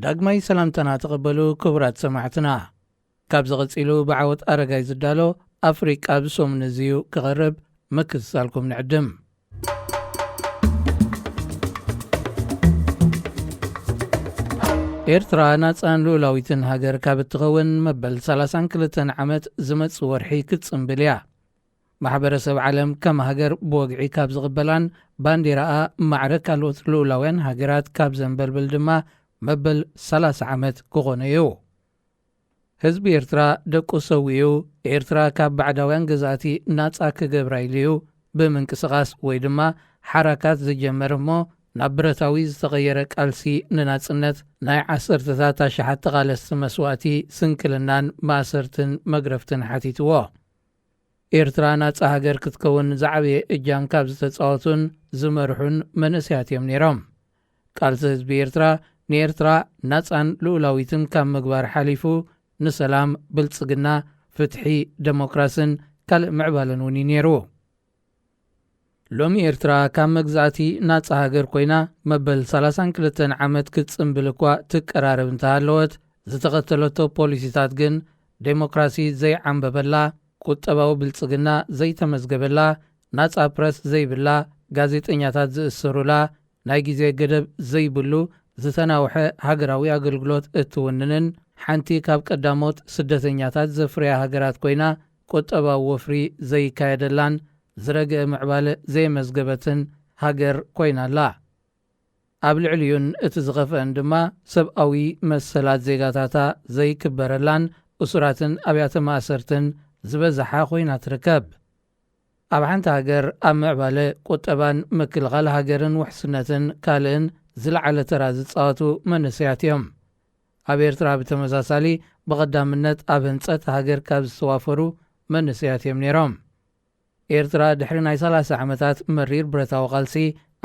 ዳግማይ ሰላምታና ተቐበሉ ክቡራት ሰማዕትና። ካብ ዝቐጺሉ ብዓወት ኣረጋይ ዝዳሎ ኣፍሪቃ ብሰሙን እዚዩ ክቐርብ ምክትታልኩም ንዕድም። ኤርትራ ናጻን ልኡላዊትን ሃገር ካብ እትኸውን መበል ሰላሳን ክልተን ዓመት ዝመጽእ ወርሒ ክትጽንብል እያ። ማሕበረሰብ ዓለም ከም ሃገር ብወግዒ ካብ ዝቕበላን ባንዲራኣ ማዕረ ካልኦት ልኡላውያን ሃገራት ካብ ዘንበልብል ድማ መበል ሰላሳ ዓመት ክኾነ እዩ። ህዝቢ ኤርትራ ደቁ ሰዊኡ ኤርትራ ካብ ባዕዳውያን ገዛእቲ ናጻ ክገብራ ኢሉ እዩ ብምንቅስቓስ ወይ ድማ ሓራካት ዝጀመር እሞ ናብ ብረታዊ ዝተቐየረ ቃልሲ ንናጽነት ናይ ዓሰርተታት ኣሽሓት ተቓለስቲ መስዋእቲ፣ ስንክልናን ማእሰርትን መግረፍትን ሓቲትዎ። ኤርትራ ናጻ ሃገር ክትከውን ዝዓበየ እጃም ካብ ዝተጻወቱን ዝመርሑን መንእሰያት እዮም ነይሮም። ቃልሲ ህዝቢ ኤርትራ ንኤርትራ ናጻን ልኡላዊትን ካብ ምግባር ሓሊፉ ንሰላም፣ ብልጽግና፣ ፍትሒ፣ ደሞክራስን ካልእ ምዕባለን እውን እዩ ነይሩ። ሎሚ ኤርትራ ካብ መግዛእቲ ናጻ ሃገር ኮይና መበል ሰላሳን ክልተን ዓመት ክትጽንብል እኳ ትቀራረብ እንተሃለወት፣ ዝተኸተለቶ ፖሊሲታት ግን ዴሞክራሲ ዘይዓንበበላ፣ ቁጠባዊ ብልጽግና ዘይተመዝገበላ፣ ናጻ ፕረስ ዘይብላ፣ ጋዜጠኛታት ዝእሰሩላ፣ ናይ ግዜ ገደብ ዘይብሉ ዝተናውሐ ሃገራዊ ኣገልግሎት እትውንንን፣ ሓንቲ ካብ ቀዳሞት ስደተኛታት ዘፍርያ ሃገራት ኮይና፣ ቁጠባዊ ወፍሪ ዘይካየደላን ዝረግአ ምዕባለ ዘየመዝገበትን ሃገር ኮይና ኣላ። ኣብ ልዕሊኡን እቲ ዝኸፍአን ድማ ሰብኣዊ መሰላት ዜጋታታ ዘይክበረላን እሱራትን ኣብያተ ማእሰርትን ዝበዝሓ ኮይና ትርከብ። ኣብ ሓንቲ ሃገር ኣብ ምዕባለ ቁጠባን ምክልኻል ሃገርን ውሕስነትን ካልእን ዝለዓለ ተራ ዝጻወቱ መንእሰያት እዮም። ኣብ ኤርትራ ብተመሳሳሊ ብቐዳምነት ኣብ ህንጸት ሃገር ካብ ዝተዋፈሩ መንእሰያት እዮም ነይሮም። ኤርትራ ድሕሪ ናይ ሰላሳ ዓመታት መሪር ብረታዊ ቃልሲ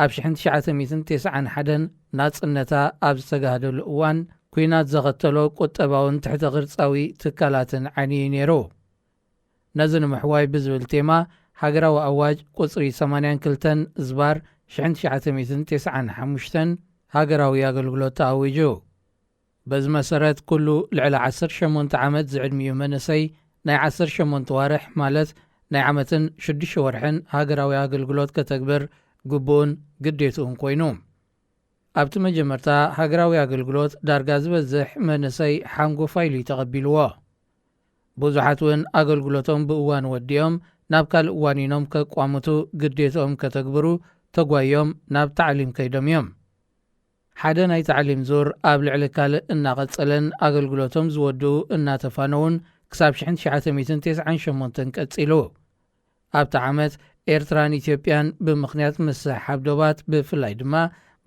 ኣብ ሽሕን ትሽዓተ ሚእትን ተስዓን ሓደን ናጽነታ ኣብ ዝተጋህደሉ እዋን፣ ኲናት ዘኸተሎ ቁጠባውን ትሕተ ቅርጻዊ ትካላትን ዓንዩ ነይሩ። ነዚ ንምሕዋይ ብዝብል ቴማ፣ ሃገራዊ ኣዋጅ ቁጽሪ ሰማንያን ክልተን ዝባር ሽሕን ትሽዓተ ሚእትን ተስዓን ሓሙሽተን ሃገራዊ ኣገልግሎት ተኣዊጁ። በዚ መሰረት፣ ኩሉ ልዕሊ ዓሰርተ ሸሞንተ ዓመት ዝዕድሚኡ መንእሰይ ናይ ዓሰርተ ሸሞንተ ዋርሕ፣ ማለት ናይ ዓመትን ሽዱሽተ ወርሕን ሃገራዊ ኣገልግሎት ከተግብር ግቡእን ግዴትኡን ኮይኑ። ኣብቲ መጀመርታ ሃገራዊ ኣገልግሎት ዳርጋ ዝበዝሕ መንእሰይ ሓንጎፋይ ኢሉ እዩ ተቐቢልዎ። ብዙሓት እውን ኣገልግሎቶም ብእዋን ወዲኦም ናብ ካልእ ዋኒኖም ከቋምቱ ግዴትኦም ከተግብሩ ተጓዮም ናብ ታዕሊም ከይዶም እዮም። ሓደ ናይ ታዕሊም ዙር ኣብ ልዕሊ ካልእ እናቐጸለን ኣገልግሎቶም ዝወድኡ እናተፋነውን ክሳብ ሽሕን ትሽዓተ ሚእትን ተስዓን ሸሞንተን ቀጺሉ። ኣብቲ ዓመት ኤርትራን ኢትዮጵያን ብምኽንያት ምስሕሓብ ዶባት ብፍላይ ድማ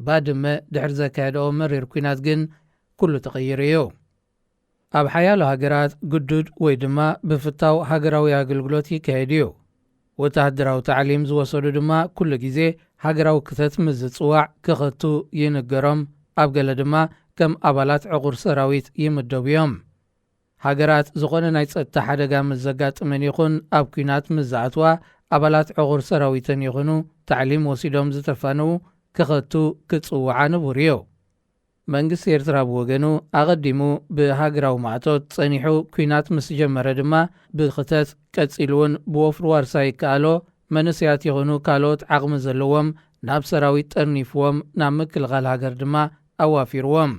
ባድመ ድሕሪ ዘካየደኦ መሪር ኲናት ግን ኩሉ ተቐይሩ እዩ። ኣብ ሓያሎ ሃገራት ግዱድ ወይ ድማ ብፍታው ሃገራዊ ኣገልግሎት ይካየድ እዩ። ወተሃደራዊ ታዕሊም ዝወሰዱ ድማ ኩሉ ግዜ ሃገራዊ ክተት ምስ ዝጽዋዕ ክኸቱ ይንገሮም፣ ኣብ ገለ ድማ ከም ኣባላት ዕቑር ሰራዊት ይምደቡ እዮም። ሃገራት ዝኾነ ናይ ጸጥታ ሓደጋ ምስ ዘጋጥመን ይኹን ኣብ ኲናት ምስ ዝኣትዋ፣ ኣባላት ዕቑር ሰራዊተን ይኹኑ ታዕሊም ወሲዶም ዝተፋነዉ ክኸቱ ክጽውዓ ንቡር እዩ። መንግስቲ ኤርትራ ብወገኑ ኣቐዲሙ ብሃገራዊ ማእቶት ጸኒሑ፣ ኲናት ምስ ጀመረ ድማ ብኽተት፣ ቀጺሉ እውን ብወፍሪ ዋርሳይ ይከኣሎ መንእሰያት ይኹኑ ካልኦት ዓቕሚ ዘለዎም ናብ ሰራዊት ጠርኒፍዎም፣ ናብ ምክልኻል ሃገር ድማ ኣዋፊርዎም።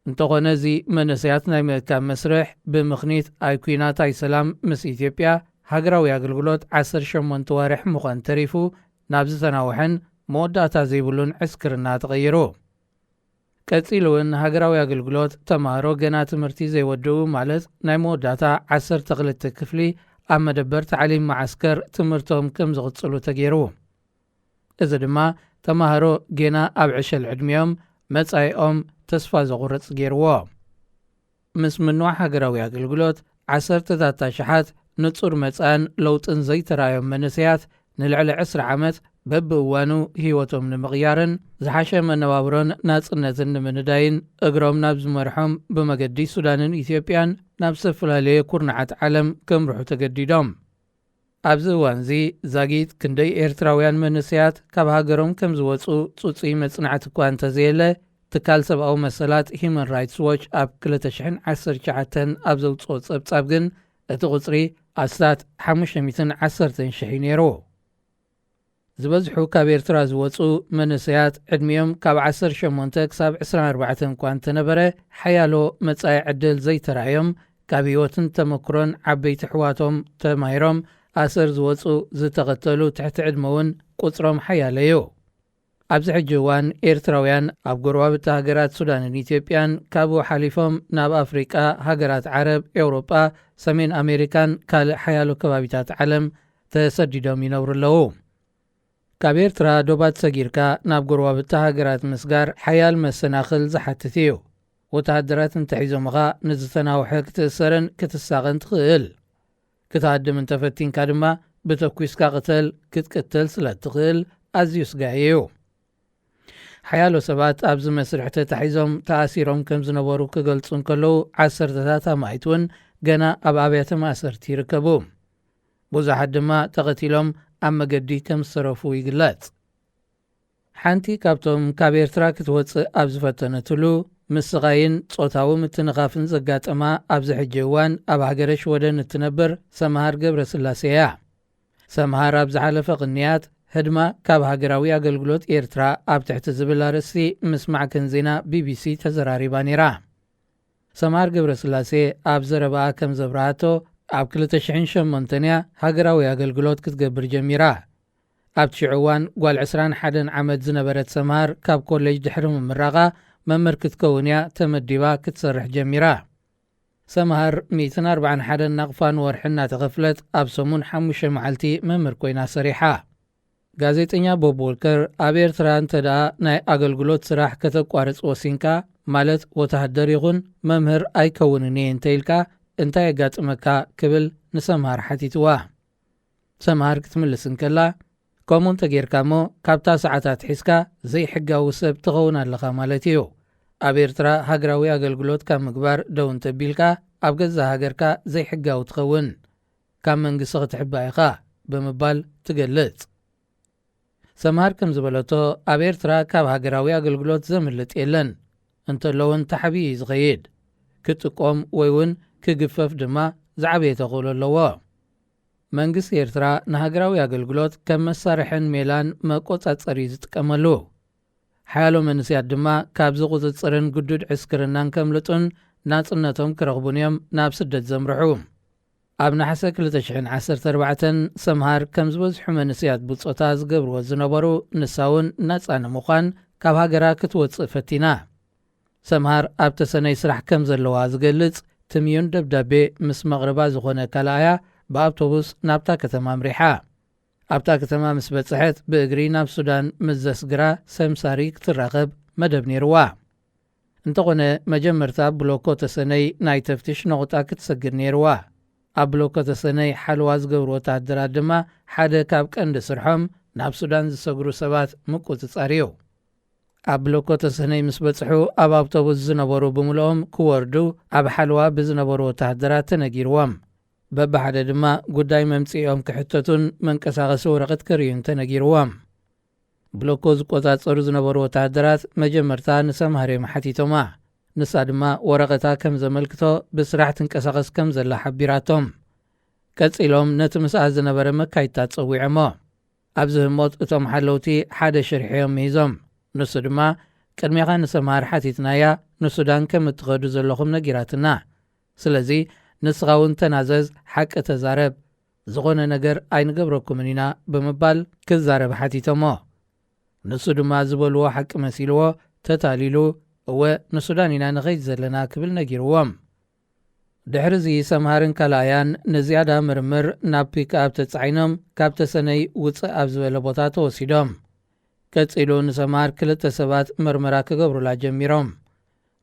እንተኾነ፣ እዚ መንእሰያት ናይ ምእካብ መስርሕ ብምኽኒት ኣይ ኲናት ኣይ ሰላም ምስ ኢትዮጵያ፣ ሃገራዊ ኣገልግሎት ዓሰርተ ሸሞንተ ዋርሕ ምዃን ተሪፉ ናብ ዝተናውሐን መወዳእታ ዘይብሉን ዕስክርና ተቐይሩ። ቀጺሉ እውን ሃገራዊ ኣገልግሎት ተማሃሮ ገና ትምህርቲ ዘይወድኡ፣ ማለት ናይ መወዳእታ ዓሰርተ ክልተ ክፍሊ ኣብ መደበር ታዕሊም መዓስከር ትምህርቶም ከም ዝቕጽሉ ተገይሩ። እዚ ድማ ተማሃሮ ጌና ኣብ ዕሸል ዕድሚኦም መጻኢኦም ተስፋ ዘቑርጽ ገይርዎ። ምስ ምንዋሕ ሃገራዊ ኣገልግሎት፣ ዓሰርተታት ኣሽሓት ንጹር መጻእን ለውጥን ዘይተራእዮም መንእሰያት ንልዕሊ ዕስራ ዓመት በብእዋኑ ህይወቶም ንምቕያርን ዝሓሸ መነባብሮን ናጽነትን ንምንዳይን እግሮም ናብ ዝመርሖም ብመገዲ ሱዳንን ኢትዮጵያን ናብ ዝተፈላለየ ኩርናዓት ዓለም ከምርሑ ተገዲዶም። ኣብዚ እዋንዚ ዛጊት ክንደይ ኤርትራውያን መንእሰያት ካብ ሃገሮም ከም ዝወጹ ጽጹይ መጽናዕቲ እኳ እንተዘየለ፣ ትካል ሰብኣዊ መሰላት ሂዩማን ራይትስ ዎች ኣብ ክልተ ሽሕን ዓሰርተ ትሽዓተን ኣብ ዘውፅኦ ፀብፃብ ግን፣ እቲ ቁፅሪ ኣስታት ሓሙሽተ ሚእትን ዓሰርተን ሽሕ እዩ ነይሩ። ዝበዝሑ ካብ ኤርትራ ዝወፁ መንእሰያት ዕድሚኦም ካብ ዓሰርተ ሸሞንተ ክሳብ ዕስራን ኣርባዕተን እኳ እንተነበረ፣ ሓያሎ መጻኢ ዕድል ዘይተራእዮም፣ ካብ ህይወትን ተመክሮን ዓበይቲ ኣሕዋቶም ተማሂሮም ኣሰር ዝወፁ፣ ዝተኸተሉ ትሕቲ ዕድመ እውን ቁፅሮም ሓያለ እዩ። ኣብዚ ሕጂ እዋን ኤርትራውያን ኣብ ጎረባብቲ ሃገራት ሱዳንን ኢትዮጵያን ካብኡ ሓሊፎም ናብ ኣፍሪቃ፣ ሃገራት ዓረብ፣ ኤውሮጳ፣ ሰሜን ኣሜሪካን ካልእ ሓያሎ ከባቢታት ዓለም ተሰዲዶም ይነብሩ ኣለዉ። ካብ ኤርትራ ዶባት ሰጊርካ ናብ ጎረባብቲ ሃገራት ምስጋር ሓያል መሰናኽል ዝሓትት እዩ። ወተሃደራት እንተሒዞምኻ ንዝተናውሐ ክትእሰርን ክትሳቐን ትኽእል። ክትሃድም እንተፈቲንካ ድማ ብተኲስካ ቅተል ክትቅተል ስለ እትኽእል ኣዝዩ ስጋኢ እዩ። ሓያሎ ሰባት ኣብዚ መስርሕ ተታሒዞም ተኣሲሮም ከም ዝነበሩ ክገልጹ እንከለዉ፣ ዓሰርተታት ኣማኢት እውን ገና ኣብ ኣብያተ ማእሰርቲ ይርከቡ። ብዙሓት ድማ ተቐቲሎም ኣብ መገዲ ከም ዝተረፉ ይግለጽ። ሓንቲ ካብቶም ካብ ኤርትራ ክትወጽእ ኣብ ዝፈተነትሉ ምስቓይን ጾታዊ ምትንኻፍን ዘጋጠማ ኣብዚ ሕጂ እዋን ኣብ ሃገረ ሽወደን እትነብር ሰምሃር ገብረስላሴ እያ። ሰምሃር ኣብ ዝሓለፈ ቅንያት ህድማ ካብ ሃገራዊ ኣገልግሎት ኤርትራ ኣብ ትሕቲ ዝብል ኣርእስቲ ምስ ማዕከን ዜና ቢቢሲ ተዘራሪባ ነይራ። ሰምሃር ገብረስላሴ ኣብ ዘረባኣ ከም ዘብርሃቶ፣ ኣብ ክልተ ሽሕን ሸሞንተን እያ ሃገራዊ ኣገልግሎት ክትገብር ጀሚራ። ኣብቲ ሽዑ እዋን ጓል ዕስራን ሓደን ዓመት ዝነበረት ሰምሃር ካብ ኮሌጅ ድሕሪ ምምራቓ መምህር ክትከውን እያ ተመዲባ ክትሰርሕ ጀሚራ። ሰምሃር ሚእትን ኣርባዓን ሓደን ናቕፋ ንወርሒ እናተኸፍለት ኣብ ሰሙን ሓሙሽተ መዓልቲ መምህር ኮይና ሰሪሓ። ጋዜጠኛ ቦብ ዎልከር ኣብ ኤርትራ እንተ ደኣ ናይ ኣገልግሎት ስራሕ ከተቋርጽ ወሲንካ፣ ማለት ወተሃደር ይኹን መምህር ኣይከውንን እየ እንተ ኢልካ እንታይ የጋጥመካ ክብል ንሰምሃር ሓቲትዋ። ሰምሃር ክትምልስ እንከላ፣ ከምኡ እንተጌርካ እሞ ካብታ ሰዓት ኣትሒዝካ ዘይሕጋዊ ሰብ ትኸውን ኣለኻ ማለት እዩ። ኣብ ኤርትራ ሃገራዊ ኣገልግሎት ካብ ምግባር ደው እንተቢልካ ኣብ ገዛእ ሃገርካ ዘይሕጋዊ ትኸውን፣ ካብ መንግስቲ ክትሕባእ ኢኻ ብምባል ትገልጽ። ሰምሃር ከም ዝበለቶ፣ ኣብ ኤርትራ ካብ ሃገራዊ ኣገልግሎት ዘምልጥ የለን። እንተሎ እውን ተሓቢኡ እዩ ዝኸይድ። ክጥቆም ወይ እውን ክግፈፍ ድማ ዝዓበየ ተኽእሎ ኣለዎ። መንግስቲ ኤርትራ ንሃገራዊ ኣገልግሎት ከም መሳርሕን ሜላን መቆጻጸሪ እዩ ዝጥቀመሉ። ሓያሎ መንእሰያት ድማ ካብዚ ቁጽጽርን ግዱድ ዕስክርናን ከምልጡን ናጽነቶም ክረኽቡን እዮም ናብ ስደት ዘምርሑ። ኣብ ነሓሰ ክልተ ሽሕን ዓሰርተ ኣርባዕተን ሰምሃር ከም ዝበዝሑ መንእሰያት ብጾታ ዝገብርዎ ዝነበሩ፣ ንሳ እውን ናጻ ንምዃን ካብ ሃገራ ክትወጽእ ፈቲና። ሰምሃር ኣብ ተሰነይ ስራሕ ከም ዘለዋ ዝገልጽ ትምዩን ደብዳቤ ምስ መቕረባ ዝኾነ ካልኣያ ብኣውቶቡስ ናብታ ከተማ ኣምሪሓ። ኣብታ ከተማ ምስ በጽሐት ብእግሪ ናብ ሱዳን ምስ ዘስግራ ሰምሳሪ ክትራኸብ መደብ ነይርዋ። እንተኾነ መጀመርታ ብሎኮ ተሰነይ ናይ ተፍትሽ ነቑጣ ክትሰግር ነይርዋ። ኣብ ብሎኮ ተሰነይ ሓለዋ ዝገብሩ ወተሃደራት ድማ ሓደ ካብ ቀንዲ ስርሖም ናብ ሱዳን ዝሰግሩ ሰባት ምቁጽጻር እዩ። ኣብ ብሎኮ ተሰነይ ምስ በጽሑ ኣብ ኣውቶቡስ ዝነበሩ ብምልኦም ክወርዱ ኣብ ሓለዋ ብዝነበሩ ወተሃደራት ተነጊርዎም። በብሓደ ድማ ጉዳይ መምጽኢኦም ክሕተቱን መንቀሳቐሲ ወረቐት ከርእዩን ተነጊርዎም። ብሎኮ ዝቆጻጸሩ ዝነበሩ ወተሃደራት መጀመርታ ንሰምሃር እዮም ሓቲቶማ። ንሳ ድማ ወረቐታ ከም ዘመልክቶ ብስራሕ ትንቀሳቐስ ከም ዘላ ሓቢራቶም። ቀጺሎም ነቲ ምስኣ ዝነበረ መካይድታ ጸዊዖሞ። ኣብዚ ህሞት እቶም ሓለውቲ ሓደ ሽርሒ እዮም ምሂዞም። ንሱ ድማ ቅድሜኻ ንሰምሃር ሓቲትናያ ንሱዳን ከም እትኸዱ ዘለኹም ነጊራትና። ስለዚ ንስኻ እውን ተናዘዝ፣ ሓቂ ተዛረብ፣ ዝኾነ ነገር ኣይንገብረኩምን ኢና ብምባል ክዛረብ ሓቲቶሞ። ንሱ ድማ ዝበልዎ ሓቂ መሲልዎ ተታሊሉ፣ እወ ንሱዳን ኢና ንኸይድ ዘለና ክብል ነጊርዎም። ድሕሪ እዚ ሰምሃርን ካልኣያን ንዝያዳ ምርምር ናብ ፒክኣፕ ተጻዒኖም ካብ ተሰነይ ውጽእ ኣብ ዝበለ ቦታ ተወሲዶም። ቀጺሉ ንሰምሃር ክልተ ሰባት መርመራ ክገብሩላ ጀሚሮም።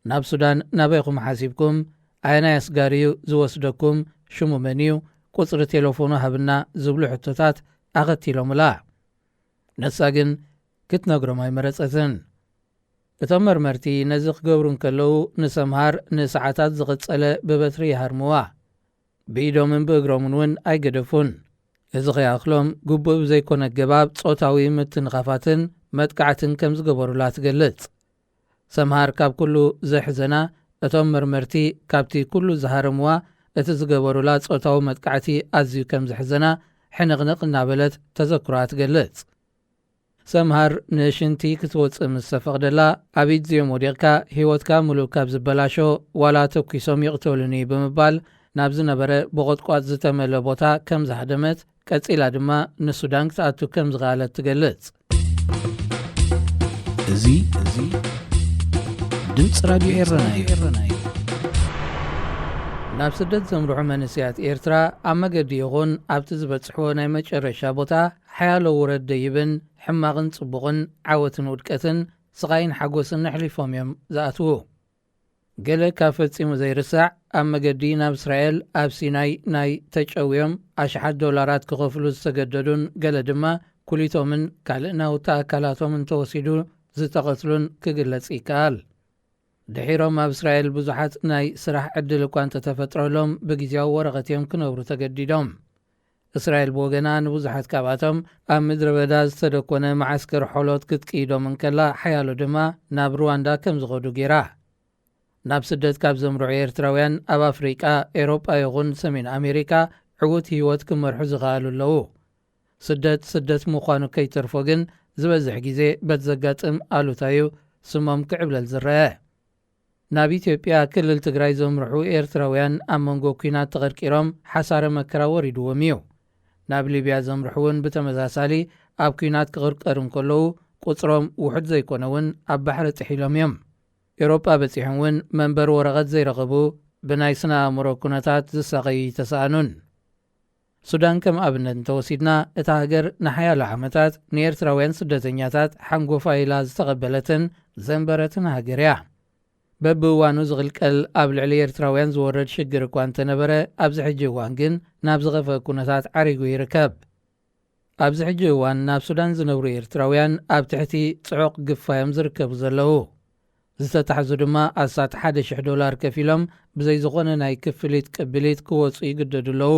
ናብ ሱዳን ናበይኹም ሓሲብኩም? ኣየናይ ኣስጋሪ እዩ ዝወስደኩም? ሽሙ መን እዩ? ቁጽሪ ቴሌፎኑ ሃብና ዝብሉ ሕቶታት ኣኸቲሎምላ። ንሳ ግን ክትነግሮም ኣይመረጸትን። እቶም መርመርቲ ነዚ ክገብሩ እንከለዉ ንሰምሃር ንሰዓታት ዝቐጸለ ብበትሪ ይሃርምዋ። ብኢዶምን ብእግሮምን እውን ኣይገደፉን። እዚ ከይኣኽሎም ግቡእ ብዘይኮነ ኣገባብ ጾታዊ ምትንኻፋትን መጥቃዕትን ከም ዝገበሩላ ትገልጽ። ሰምሃር ካብ ኩሉ ዘሕዘና፣ እቶም መርመርቲ ካብቲ ኩሉ ዝሃረምዋ እቲ ዝገበሩላ ጾታዊ መጥቃዕቲ ኣዝዩ ከም ዘሕዘና ሕንቕንቕ እናበለት ተዘክሮኣ ትገልጽ። ሰምሃር ንሽንቲ ክትወጽእ ምስ ተፈቕደላ፣ ኣብ ኢድ እዚኦም ወዲቕካ ህይወትካ ምሉእ ካብ ዝበላሾ፣ ዋላ ተኲሶም ይቕተሉኒ ብምባል ናብ ዝነበረ ብቖጥቋጥ ዝተመልአ ቦታ ከም ዝሃደመት፣ ቀጺላ ድማ ንሱዳን ክትኣቱ ከም ዝኸኣለት ትገልጽ። እዚ፣ እዚ ድምፂ ራድዮ ኤረና እዩ። ናብ ስደት ዘምርሑ መንእሰያት ኤርትራ ኣብ መገዲ ይኹን ኣብቲ ዝበጽሕዎ ናይ መጨረሻ ቦታ ሓያሎ ውረድ ደይብን ሕማቕን ጽቡቕን ዓወትን ውድቀትን ስቓይን ሓጎስን ኣሕሊፎም እዮም ዝኣትዉ። ገለ ካብ ፈጺሙ ዘይርሳዕ ኣብ መገዲ ናብ እስራኤል ኣብ ሲናይ ናይ ተጨውዮም ኣሽሓት ዶላራት ክኸፍሉ ዝተገደዱን ገለ ድማ ኩሊቶምን ካልእ ናውቲ ኣካላቶምን ተወሲዱ ዝተቐትሉን ክግለጽ ይከኣል። ድሒሮም ኣብ እስራኤል ብዙሓት ናይ ስራሕ ዕድል እኳ እንተተፈጥረሎም ብግዜያዊ ወረቐት እዮም ክነብሩ ተገዲዶም። እስራኤል ብወገና ንብዙሓት ካብኣቶም ኣብ ምድረ በዳ ዝተደኮነ መዓስከር ሖሎት ክትቅይዶም እንከላ ሓያሎ ድማ ናብ ሩዋንዳ ከም ዝኸዱ ገይራ። ናብ ስደት ካብ ዘምርዑ ኤርትራውያን ኣብ ኣፍሪቃ፣ ኤሮጳ ይኹን ሰሜን ኣሜሪካ ዕዉት ህይወት ክመርሑ ዝኸኣሉ ኣለዉ። ስደት ስደት ምዃኑ ከይተርፎ ግን ዝበዝሕ ግዜ በቲ ዘጋጥም ኣሉታ እዩ ስሞም ክዕብለል ዝረአ። ናብ ኢትዮጵያ ክልል ትግራይ ዘምርሑ ኤርትራውያን ኣብ መንጎ ኲናት ተቐርቂሮም ሓሳረ መከራ ወሪድዎም እዩ። ናብ ሊብያ ዘምርሑ እውን ብተመሳሳሊ ኣብ ኲናት ክቕርቀሩ እንከለዉ ቁጽሮም ውሑድ ዘይኮነ እውን ኣብ ባሕሪ ጥሒሎም እዮም። ኤውሮጳ በጺሖም እውን መንበር ወረቐት ዘይረኸቡ ብናይ ስነ ኣእምሮ ኩነታት ዝሳቐዩ ይተሰኣኑን። ሱዳን ከም ኣብነት እንተወሲድና፣ እታ ሃገር ንሓያሎ ዓመታት ንኤርትራውያን ስደተኛታት ሓንጎፋ ኢላ ዝተቐበለትን ዘንበረትን ሃገር እያ። በብእዋኑ ዝቕልቀል ኣብ ልዕሊ ኤርትራውያን ዝወርድ ሽግር እኳ እንተነበረ፣ ኣብዚ ሕጂ እዋን ግን ናብ ዝኸፍአ ኩነታት ዓሪጉ ይርከብ። ኣብዚ ሕጂ እዋን ናብ ሱዳን ዝነብሩ ኤርትራውያን ኣብ ትሕቲ ጽዑቕ ግፋ እዮም ዝርከቡ ዘለዉ። ዝተታሕዙ ድማ ኣስታት ሓደ ሽሕ ዶላር ከፊሎም ብዘይ ዝኾነ ናይ ክፍሊት ቅብሊት ክወጹ ይግደዱ ኣለዉ።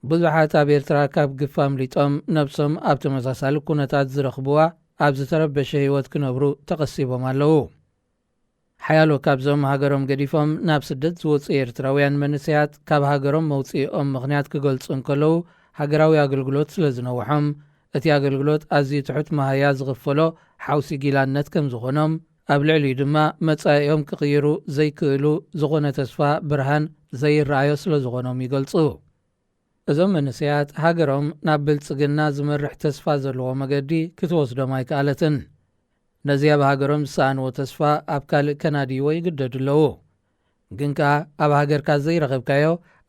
ብዙሓት ኣብ ኤርትራ ካብ ግፋ ኣምሊጦም ነብሶም ኣብ ተመሳሳሊ ኩነታት ዝረኽብዋ ኣብ ዝተረበሸ ህይወት ክነብሩ ተቐሲቦም ኣለዉ። ሓያሎ ካብዞም ሃገሮም ገዲፎም ናብ ስደት ዝወጹ ኤርትራውያን መንእሰያት ካብ ሃገሮም መውጽኢኦም ምኽንያት ክገልጹ እንከለዉ፣ ሃገራዊ ኣገልግሎት ስለ ዝነውሖም፣ እቲ ኣገልግሎት ኣዝዩ ትሑት መሃያ ዝኽፈሎ ሓውሲ ጊላነት ከም ዝኾኖም፣ ኣብ ልዕሊኡ ድማ መጻኢኦም ክቕይሩ ዘይክእሉ ዝኾነ ተስፋ ብርሃን ዘይረኣዮ ስለ ዝኾኖም ይገልጹ። እዞም መንእሰያት ሃገሮም ናብ ብልጽግና ዝመርሕ ተስፋ ዘለዎ መገዲ ክትወስዶም ኣይከኣለትን። ነዚ ኣብ ሃገሮም ዝሰኣንዎ ተስፋ ኣብ ካልእ ከናድይዎ ይግደዱ ኣለዉ። ግን ከኣ ኣብ ሃገርካ ዘይረኸብካዮ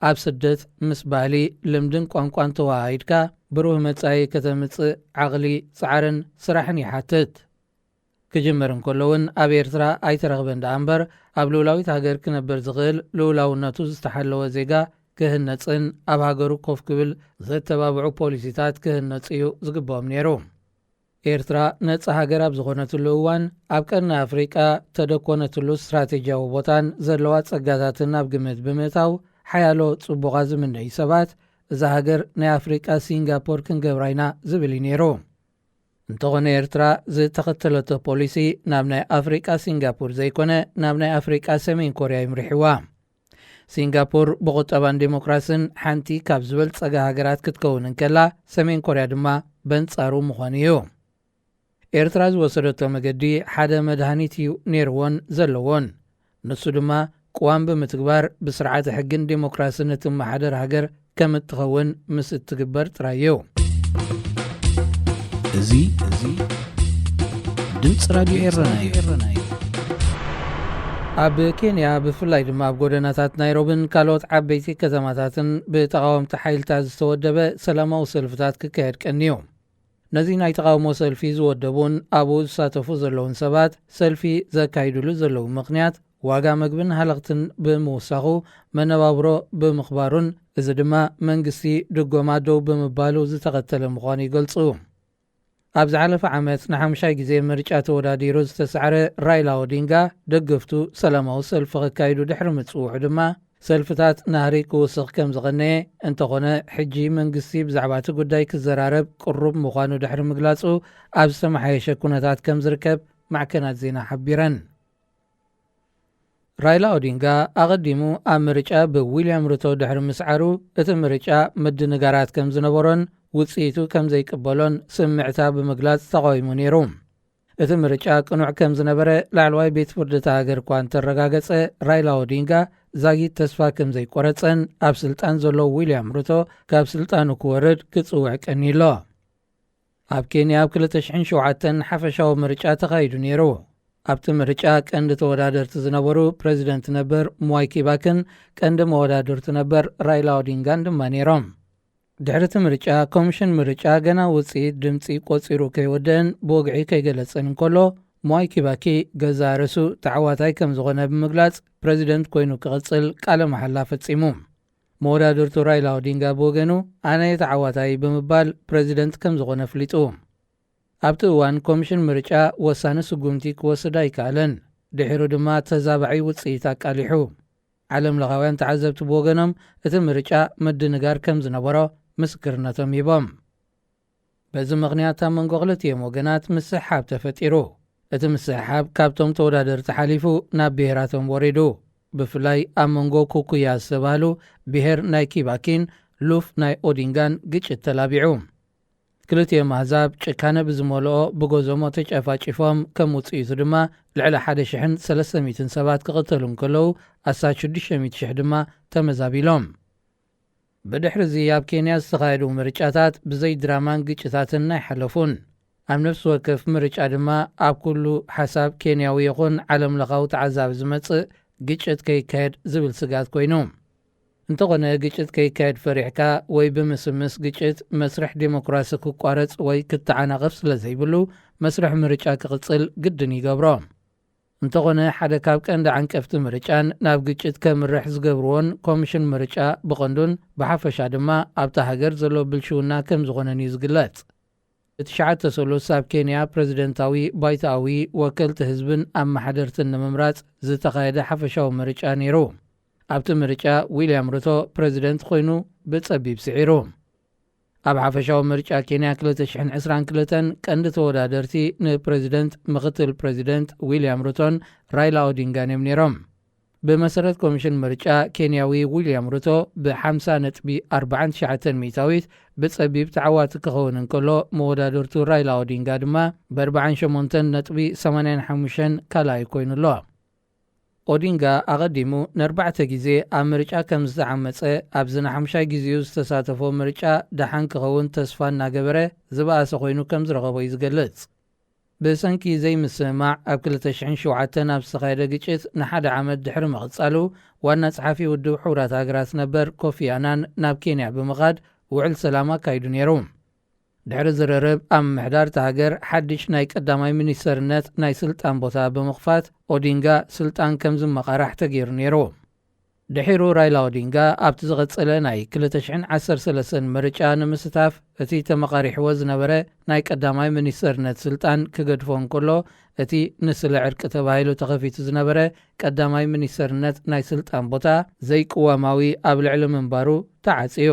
ኣብ ስደት ምስ ባህሊ፣ ልምድን ቋንቋን ተወሃሂድካ ብሩህ መጻኢ ከተምጽእ ዓቕሊ፣ ጻዕርን ስራሕን ይሓትት። ክጅምር እንከሎ እውን ኣብ ኤርትራ ኣይተረኽበን ደኣ እምበር፣ ኣብ ልኡላዊት ሃገር ክነብር ዝኽእል ልኡላውነቱ ዝተሓለወ ዜጋ ክህነጽን ኣብ ሃገሩ ኮፍ ክብል ዘተባብዑ ፖሊሲታት ክህነጽ እዩ ዝግብኦም ነይሩ። ኤርትራ ነጻ ሃገር ኣብ ዝኾነትሉ እዋን፣ ኣብ ቀርኒ ኣፍሪቃ ተደኮነትሉ ስትራቴጂያዊ ቦታን ዘለዋ ጸጋታትን ኣብ ግምት ብምእታው፣ ሓያሎ ጽቡቓ ዝምነዩ ሰባት፣ እዛ ሃገር ናይ ኣፍሪቃ ሲንጋፖር ክንገብራ ኢና ዝብል እዩ ነይሩ። እንተኾነ ኤርትራ ዝተኸተለቶ ፖሊሲ ናብ ናይ ኣፍሪቃ ሲንጋፖር ዘይኮነ ናብ ናይ ኣፍሪቃ ሰሜን ኮርያ ይምርሕዋ። ሲንጋፖር ብቑጠባን ዴሞክራስን ሓንቲ ካብ ዝበልጸጋ ሃገራት ክትከውን እንከላ፣ ሰሜን ኮርያ ድማ በንጻሩ ምዃኑ እዩ። ኤርትራ ዝወሰደቶ መገዲ ሓደ መድሃኒት እዩ ነይርዎን ዘለዎን። ንሱ ድማ ቅዋም ብምትግባር ብስርዓተ ሕግን ዴሞክራስን እትመሓደር ሃገር ከም እትኸውን ምስ እትግበር ጥራይ እዩ። እዚ፣ እዚ ድምፂ ራድዮ ኤረና እዩ። ኣብ ኬንያ ብፍላይ ድማ ኣብ ጎደናታት ናይሮብን ካልኦት ዓበይቲ ከተማታትን ብተቓወምቲ ሓይልታት ዝተወደበ ሰላማዊ ሰልፍታት ክካየድ ቀንዩ። ነዚ ናይ ተቓውሞ ሰልፊ ዝወደቡን ኣብኡ ዝሳተፉ ዘለዉን ሰባት ሰልፊ ዘካይዱሉ ዘለዉ ምኽንያት ዋጋ መግብን ሃለኽትን ብምውሳኹ መነባብሮ ብምኽባሩን እዚ ድማ መንግስቲ ድጎማ ደው ብምባሉ ዝተኸተለ ምዃኑ ይገልጹ። ኣብ ዝሓለፈ ዓመት ንሓሙሻይ ግዜ ምርጫ ተወዳዲሩ ዝተሳዕረ ራይላ ኦዲንጋ ደገፍቱ ሰላማዊ ሰልፊ ከካይዱ ድሕሪ ምጽውዑ ድማ ሰልፍታት ናህሪ ክውስኽ ከም ዝቐነየ፣ እንተኾነ ሕጂ መንግስቲ ብዛዕባ እቲ ጉዳይ ክዘራረብ ቅሩብ ምዃኑ ድሕሪ ምግላጹ ኣብ ዝተመሓየሸ ኩነታት ከም ዝርከብ ማዕከናት ዜና ሓቢረን። ራይላ ኦዲንጋ ኣቐዲሙ ኣብ ምርጫ ብዊልያም ሩቶ ድሕሪ ምስዓሩ፣ እቲ ምርጫ ምድንጋራት ከም ዝነበሮን ውጽኢቱ ከም ዘይቅበሎን ስምዕታ ብምግላጽ ተቓዊሙ ነይሩ። እቲ ምርጫ ቅኑዕ ከም ዝነበረ ላዕለዋይ ቤት ፍርዲ እታ ሃገር እኳ እንተረጋገጸ፣ ራይላ ኦዲንጋ ዛጊት ተስፋ ከም ዘይቆረጸን ኣብ ስልጣን ዘሎ ዊልያም ሩቶ ካብ ስልጣኑ ክወርድ ክጽውዕ ቀኒሎ። ኣብ ኬንያ ኣብ ክልተ ሽሕን ሸውዓተን ሓፈሻዊ ምርጫ ተኻይዱ ነይሩ። ኣብቲ ምርጫ ቀንዲ ተወዳደርቲ ዝነበሩ ፕረዚደንት ነበር ምዋይ ኪባክን ቀንዲ መወዳድርቱ ነበር ራይላ ኦዲንጋን ድማ ነይሮም። ድሕሪ እቲ ምርጫ፣ ኮሚሽን ምርጫ ገና ውጽኢት ድምጺ ቆጺሩ ከይወደአን ብወግዒ ከይገለጸን እንከሎ፣ ምዋይ ኪባኪ ገዛእ ርእሱ ተዓዋታይ ከም ዝኾነ ብምግላጽ፣ ፕረዚደንት ኮይኑ ክቕጽል ቃለ መሓላ ፈጺሙ። መወዳድርቱ ራይላ ኦዲንጋ ብወገኑ፣ ኣነ እየ ተዓዋታይ ብምባል ፕረዚደንት ከም ዝኾነ ኣፍሊጡ። ኣብቲ እዋን ኮሚሽን ምርጫ ወሳኒ ስጉምቲ ክወስድ ኣይከኣለን። ድሒሩ ድማ ተዛባዒ ውጽኢት ኣቃሊሑ። ዓለም ለኻውያን ተዓዘብቲ ብወገኖም እቲ ምርጫ ምድንጋር ከም ዝነበሮ ምስክርነቶም ሂቦም። በዚ ምኽንያት ኣብ መንጎ ክልቲኦም ወገናት ምስሕሓብ ተፈጢሩ። እቲ ምስሕሓብ ካብቶም ተወዳደርቲ ሓሊፉ ናብ ብሄራቶም ወሪዱ። ብፍላይ ኣብ መንጎ ኩኩያ ዝተባህሉ ብሄር ናይ ኪባኪን ሉፍ ናይ ኦዲንጋን ግጭት ተላቢዑ። ክልቲኦም ኣህዛብ ጭካነ ብዝመልኦ ብጎዞሞ ተጨፋጭፎም፣ ከም ውጽኢቱ ድማ ልዕሊ ሓደ ሽሕን ሰለስተ ሚእትን ሰባት ክቕተሉ እንከለዉ፣ ኣስታት ሽዱሽተ ሚእቲ ሽሕ ድማ ተመዛቢሎም። ብድሕሪ እዚ ኣብ ኬንያ ዝተኻየዱ ምርጫታት ብዘይ ድራማን ግጭታትን ኣይሓለፉን። ኣብ ነፍሲ ወከፍ ምርጫ ድማ ኣብ ኩሉ ሓሳብ ኬንያዊ ይኹን ዓለም ለኻዊ ተዓዛቢ ዝመጽእ ግጭት ከይካየድ ዝብል ስጋት ኮይኑ። እንተኾነ ግጭት ከይካየድ ፈሪሕካ ወይ ብምስምስ ግጭት መስርሕ ዴሞክራሲ ክቋረጽ ወይ ክተዓናቐፍ ስለ ዘይብሉ መስርሕ ምርጫ ክቕጽል ግድን ይገብሮ። እንተኾነ ሓደ ካብ ቀንዲ ዓንቀፍቲ ምርጫን ናብ ግጭት ከምርሕ ዝገብርዎን ኮሚሽን ምርጫ ብቐንዱን ብሓፈሻ ድማ ኣብታ ሃገር ዘሎ ብልሽውና ከም ዝኾነን እዩ ዝግለጽ። ብትሽዓተ ሰሉስ ኣብ ኬንያ ፕረዚደንታዊ ባይቶኣዊ ወከልቲ ህዝብን ኣመሓደርትን ንምምራጽ ዝተኻየደ ሓፈሻዊ ምርጫ ነይሩ። ኣብቲ ምርጫ ዊልያም ሩቶ ፕረዚደንት ኮይኑ ብጸቢብ ስዒሩ። ኣብ ሓፈሻዊ ምርጫ ኬንያ ክልተ ሽሕን ዕስራን ክልተን ቀንዲ ተወዳደርቲ ንፕረዚደንት፣ ምኽትል ፕረዚደንት ዊልያም ሩቶን ራይላ ኦዲንጋን እዮም ነይሮም። ብመሰረት ኮሚሽን ምርጫ ኬንያዊ ዊልያም ሩቶ ብ ሓምሳ ነጥቢ ኣርባዓን ትሽዓተን ሚእታዊት ብጸቢብ ተዓዋቲ ክኸውን እንከሎ፣ መወዳድርቱ ራይላ ኦዲንጋ ድማ ብ ኣርባዓን ሸሞንተን ነጥቢ ሰማንያን ሓሙሽተን ካልኣይ ኮይኑ ኣሎ። ኦዲንጋ ኣቐዲሙ ንኣርባዕተ ግዜ ኣብ ምርጫ ከም ዝተዓመጸ፣ ኣብዚ ንሓምሻይ ግዜኡ ዝተሳተፎ ምርጫ ደሓን ክኸውን ተስፋ እናገበረ፣ ዝበኣሰ ኮይኑ ከም ዝረኸቦ እዩ ዝገልጽ። ብሰንኪ ዘይምስምማዕ ኣብ ክልተ ሽሕን ሸውዓተን ኣብ ዝተኻየደ ግጭት ንሓደ ዓመት ድሕሪ ምቕጻሉ፣ ዋና ጸሓፊ ውድብ ሕቡራት ሃገራት ነበር ኮፊ ኣናን ናብ ኬንያ ብምኻድ ውዕል ሰላም ኣካይዱ ነይሩ። ድሕሪ ዝርርብ፣ ኣብ ምምሕዳር እታ ሃገር ሓድሽ ናይ ቀዳማይ ሚኒስተርነት ናይ ስልጣን ቦታ ብምኽፋት፣ ኦዲንጋ ስልጣን ከም ዝመቓራሕ ተገይሩ ነይሩ። ድሒሩ ራይላ ኦዲንጋ ኣብቲ ዝቐጸለ ናይ ክልተ ሽሕን ዓሰርተ ሰለስተን ምርጫ ንምስታፍ፣ እቲ ተመቓሪሕዎ ዝነበረ ናይ ቀዳማይ ሚኒስተርነት ስልጣን ክገድፎ እንከሎ፣ እቲ ንስለ ዕርቂ ተባሂሉ ተኸፊቱ ዝነበረ ቀዳማይ ሚኒስተርነት ናይ ስልጣን ቦታ ዘይቅዋማዊ ኣብ ልዕሊ ምንባሩ ተዓጽዩ።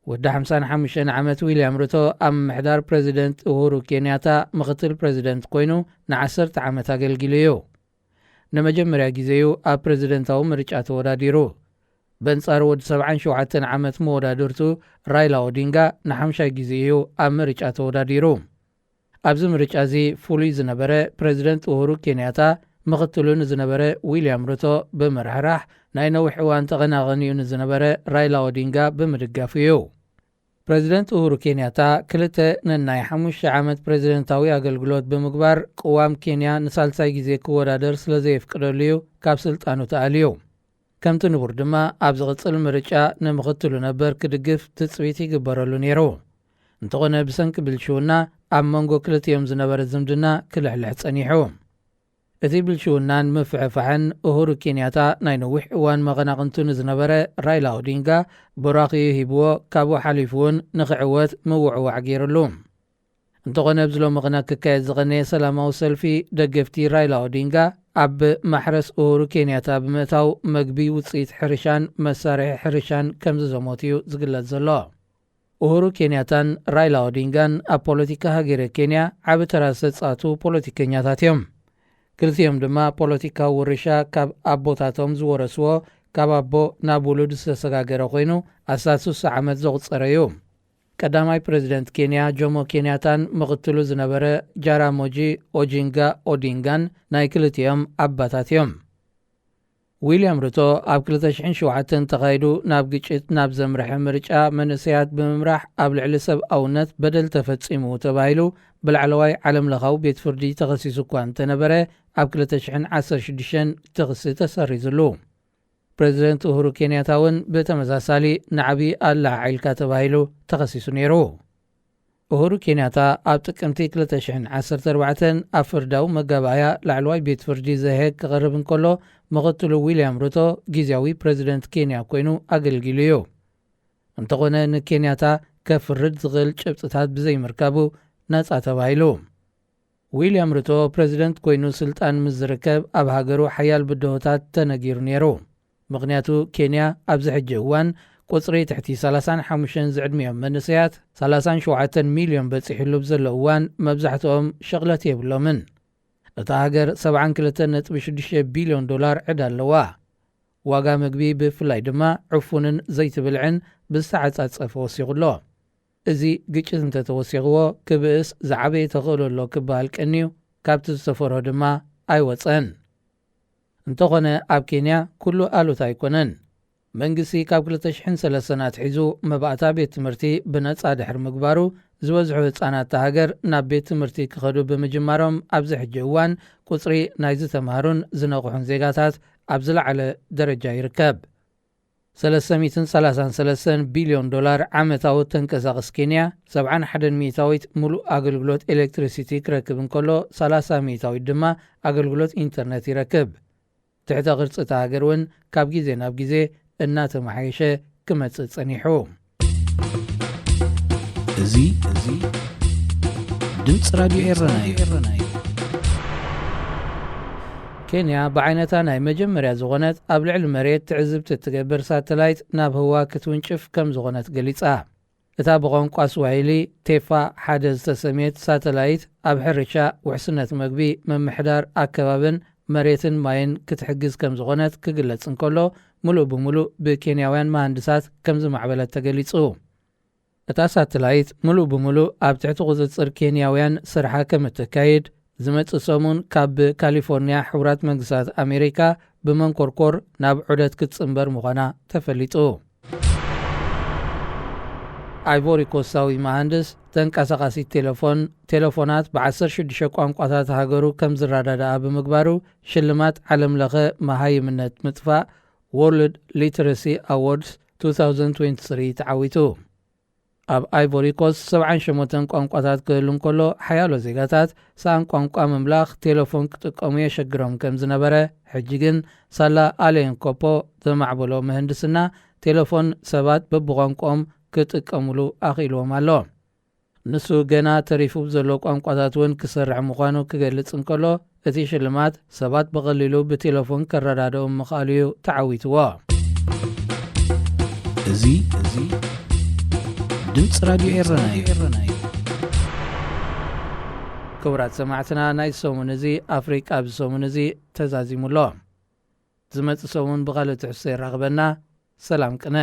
ወዲ ሓምሳን ሓሙሽተን ዓመት ዊልያም ሩቶ ኣብ ምምሕዳር ፕረዚደንት ኡሁሩ ኬንያታ ምኽትል ፕረዚደንት ኮይኑ ንዓሰርተ ዓመት ኣገልጊሉ እዩ። ንመጀመርያ ግዜ እዩ ኣብ ፕረዚደንታዊ ምርጫ ተወዳዲሩ። በንጻሩ ወዲ ሰብዓን ሸውዓተን ዓመት መወዳድርቱ ራይላ ኦዲንጋ ንሓምሻይ ግዜ እዩ ኣብ ምርጫ ተወዳዲሩ። ኣብዚ ምርጫ እዚ ፍሉይ ዝነበረ፣ ፕረዚደንት ኡሁሩ ኬንያታ ምኽትሉ ንዝነበረ ዊልያም ሩቶ ብምርሕራሕ፣ ናይ ነዊሕ እዋን ተቐናቐኒኡ ንዝነበረ ራይላ ኦዲንጋ ብምድጋፉ እዩ። ፕረዚደንት ኡሁሩ ኬንያታ ክልተ ነናይ ሓሙሽተ ዓመት ፕረዚደንታዊ ኣገልግሎት ብምግባር፣ ቅዋም ኬንያ ንሳልሳይ ግዜ ክወዳደር ስለ ዘየፍቅደሉ እዩ ካብ ስልጣኑ ተኣልዩ። ከምቲ ንቡር ድማ፣ ኣብ ዝቕጽል ምርጫ ንምኽትሉ ነበር ክድግፍ ትጽቢት ይግበረሉ ነይሩ። እንተኾነ፣ ብሰንኪ ብልሽውና ኣብ መንጎ ክልቲኦም ዝነበረ ዝምድና ክልሕልሕ ጸኒሑ። እቲ ብልሽውናን ምፍሕፋሕን፣ ኡሁሩ ኬንያታ ናይ ነዊሕ እዋን መቐናቕንቱ ንዝነበረ ራይላ ኦዲንጋ ቡራኺኡ ሂብዎ፣ ካብኡ ሓሊፉ እውን ንኽዕወት ምውዕዋዕ ገይሩሉ። እንተኾነ፣ ኣብዚ ሎሚ ቕነ ክካየድ ዝቐነየ ሰላማዊ ሰልፊ፣ ደገፍቲ ራይላ ኦዲንጋ ኣብ ማሕረስ ኡሁሩ ኬንያታ ብምእታው፣ መግቢ፣ ውጽኢት ሕርሻን መሳርሒ ሕርሻን ከም ዝዘሞት እዩ ዝግለጽ ዘሎ። ኡሁሩ ኬንያታን ራይላ ኦዲንጋን ኣብ ፖለቲካ ሃገረ ኬንያ ዓቢ ተራ ዝተጻወቱ ፖለቲከኛታት እዮም። ክልቲኦም ድማ ፖለቲካዊ ውርሻ ካብ ኣቦታቶም ዝወረስዎ፣ ካብ ኣቦ ናብ ውሉድ ዝተሰጋገረ ኮይኑ ኣስታት ስሳ ዓመት ዘቑጸረ እዩ። ቀዳማይ ፕሬዚደንት ኬንያ ጆሞ ኬንያታን ምኽትሉ ዝነበረ ጃራሞጂ ኦጂንጋ ኦዲንጋን ናይ ክልቲኦም ኣባታት እዮም። ዊልያም ሩቶ ኣብ ክልተ ሽሕን ሸውዓተን ተኻይዱ ናብ ግጭት ናብ ዘምርሐ ምርጫ መንእሰያት ብምምራሕ ኣብ ልዕሊ ሰብኣውነት በደል ተፈጺሙ ተባሂሉ ብላዕለዋይ ዓለምለኻዊ ቤት ፍርዲ ተኸሲሱ እኳ እንተነበረ፣ ኣብ ክልተ ሽሕን ዓሰርተ ሽዱሽተን እቲ ክሲ ተሰሪዙሉ። ፕሬዚደንት ኡሁሩ ኬንያታ እውን ብተመሳሳሊ ናዕቢ ኣለዓዒልካ ተባሂሉ ተኸሲሱ ነይሩ። ኡሁሩ ኬንያታ ኣብ ጥቅምቲ ክልተ ሽሕን ዓሰርተ ኣርባዕተን ኣብ ፍርዳዊ መጋባእያ ላዕለዋይ ቤት ፍርዲ ዘሄግ ክቐርብ እንከሎ፣ ምኽትሉ ዊልያም ሩቶ ግዝያዊ ፕሬዚደንት ኬንያ ኮይኑ ኣገልጊሉ እዩ። እንተኾነ ንኬንያታ ከፍርድ ዝኽእል ጭብጥታት ብዘይምርካቡ ነጻ ተባሂሉ። ዊልያም ሩቶ ፕሬዚደንት ኮይኑ ስልጣን ምስ ዝርከብ ኣብ ሃገሩ ሓያል ብድሆታት ተነጊሩ ነይሩ። ምኽንያቱ ኬንያ ኣብዚ ሕጂ እዋን ቁጽሪ ትሕቲ ሰላሳን ሓሙሽተን ዝዕድሚኦም መንእሰያት ሰላሳን ሸውዓተን ሚልዮን በጺሕሉ ብዘሎ እዋን መብዛሕትኦም ሸቕለት የብሎምን። እታ ሃገር ሰብዓን ክልተን ነጥቢ ሽዱሽተ ቢልዮን ዶላር ዕዳ ኣለዋ። ዋጋ ምግቢ ብፍላይ ድማ ዕፉንን ዘይትብልዕን ብዝተዓጻጸፈ ወሲኹ ኣሎ። እዚ ግጭት እንተተወሲኽዎ ክብእስ ዝዓበየ ተኽእሎ ኣሎ ክበሃል ቀንዩ፣ ካብቲ ዝተፈርሆ ድማ ኣይወጸን። እንተኾነ ኣብ ኬንያ ኩሉ ኣሉታ ኣይኮነን። መንግስቲ ካብ ክልተ ሽሕን ሰለስተን ኣትሒዙ መባእታ ቤት ትምህርቲ ብነጻ ድሕሪ ምግባሩ ዝበዝሑ ህጻናት እታ ሃገር ናብ ቤት ትምህርቲ ክኸዱ ብምጅማሮም ኣብዚ ሕጂ እዋን ቁጽሪ ናይ ዝተማህሩን ዝነቕሑን ዜጋታት ኣብ ዝለዓለ ደረጃ ይርከብ። ሰለስተ ሚእትን ሰላሳን ሰለስተን ቢልዮን ዶላር ዓመታዊ ተንቀሳቕስ ኬንያ ሰብዓን ሓደን ሚእታዊት ሙሉእ ኣገልግሎት ኤሌክትሪሲቲ ክረክብ እንከሎ ሰላሳ ሚእታዊት ድማ ኣገልግሎት ኢንተርነት ይረክብ። ትሕተ ቅርጺ እታ ሃገር እውን ካብ ግዜ ናብ ግዜ እናተመሓየሸ ክመጽእ ጸኒሑ። እዚ እዚ ድምፂ ራዲዮ ኤረና እዩ። ኬንያ ብዓይነታ ናይ መጀመርያ ዝኾነት ኣብ ልዕሊ መሬት ትዕዝብቲ እትገብር ሳተላይት ናብ ህዋ ክትውንጭፍ ከም ዝኾነት ገሊጻ። እታ ብቋንቋ ስዋሂሊ ቴፋ ሓደ ዝተሰምየት ሳተላይት ኣብ ሕርሻ፣ ውሕስነት መግቢ፣ ምምሕዳር ኣከባብን መሬትን ማይን ክትሕግዝ ከም ዝኾነት ክግለጽ እንከሎ፣ ምሉእ ብምሉእ ብኬንያውያን መሃንድሳት ከም ዝማዕበለት ተገሊጹ። እታ ሳተላይት ምሉእ ብምሉእ ኣብ ትሕቲ ቁጽጽር ኬንያውያን ስርሓ ከም እተካይድ፣ ዝመጽእ ሰሙን ካብ ካሊፎርኒያ ሕቡራት መንግስታት ኣሜሪካ ብመንኮርኮር ናብ ዑደት ክትጽንበር ምዃና ተፈሊጡ። ኣይቮሪ ኮስታዊ መሃንድስ ተንቀሳቓሲት ቴሌፎን፣ ቴሌፎናት ብ ዓሰርተ ሽዱሽተ ቋንቋታት ሃገሩ ከም ዝረዳድኣ ብምግባሩ፣ ሽልማት ዓለም ለኸ መሃይምነት ምጥፋእ፣ ወርልድ ሊተረሲ ኣዎርድስ ቱ ታውዘንድ ትዌንቲ ስሪ፣ ተዓዊቱ። ኣብ ኣይቮሪ ኮስት ሰብዓን ሸሞንተን ቋንቋታት ክህሉ እንከሎ፣ ሓያሎ ዜጋታት ሰኣን ቋንቋ ምምላኽ ቴሌፎን ክጥቀሙ የሸግሮም ከም ዝነበረ፣ ሕጂ ግን ሳላ ኣሌን ኮፖ ዘማዕበሎ ምህንድስና፣ ቴሌፎን ሰባት በብቋንቋኦም ክጥቀሙሉ ኣኽኢልዎም ኣሎ። ንሱ ገና ተሪፉ ብዘሎ ቋንቋታት እውን ክሰርሕ ምዃኑ ክገልጽ እንከሎ፣ እቲ ሽልማት ሰባት ብቐሊሉ ብቴሌፎን ከረዳድኦም ምኽኣሉ እዩ ተዓዊትዎ። እዚ እዚ ድምፂ ራዲዮ ኤረና እዩ። ክቡራት ሰማዕትና፣ ናይ ሰሙን እዚ ኣፍሪቃ ኣብዚ ሰሙን እዚ ተዛዚሙ ኣሎ። ዝመጽእ ሰሙን ብኻልእ ትሕዝቶ የራኽበና። ሰላም ቅነ።